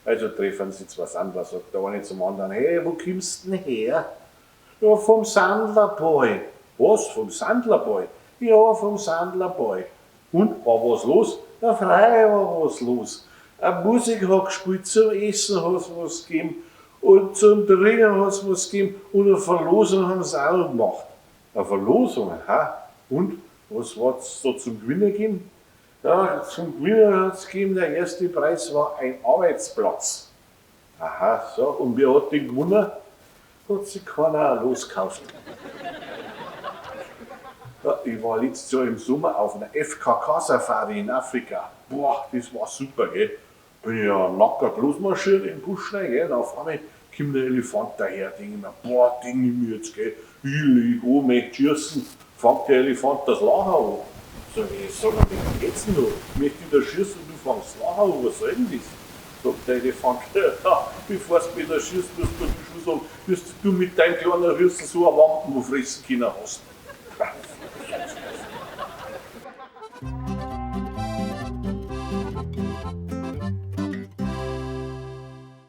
Also treffen si zwa Sandler, sagt der eine zum anderen, hey, wo kummst denn her? Ja, vom Sandlerbräu. Was, vom Sandlerbräu? Ja, vom Sandlerbräu. Und, war was los? Ja, frei war was los. A Musik hat gespielt, zum Essen hat's was gegeben und zum Trinken hat's was gegeben und eine Verlosung haben sie auch noch gemacht. Eine Verlosung, aha. Und, was hat's da zum Gewinner gegeben? Ja, zum Gewinner hat's gegeben, der erste Preis war ein Arbeitsplatz. Aha, so, und wer hat den gewonnen? Hat sich keiner losgekauft. Ja, ich war letztes Jahr im Sommer auf einer FKK-Safari in Afrika. Boah, das war super, gell. Bin ich ja nackert losmarschiert in den Busch rein, gell. Und auf einmal kommt der Elefant daher, denk ich mir, boah, den nehm ich jetzt, gell. Ich leg an, möcht schießen, fängt der Elefant das Lachen an. Sag ich, sag mal, wie geht's denn noch? Möcht ich da schießen und du fängst Lachen an, was soll denn das? Sagt der Elefant, ja, bevor du mich da schießt, musst du mir schon sagen, wie du mit deinem kleinen Rüssel so eine Wampen fressen können hast.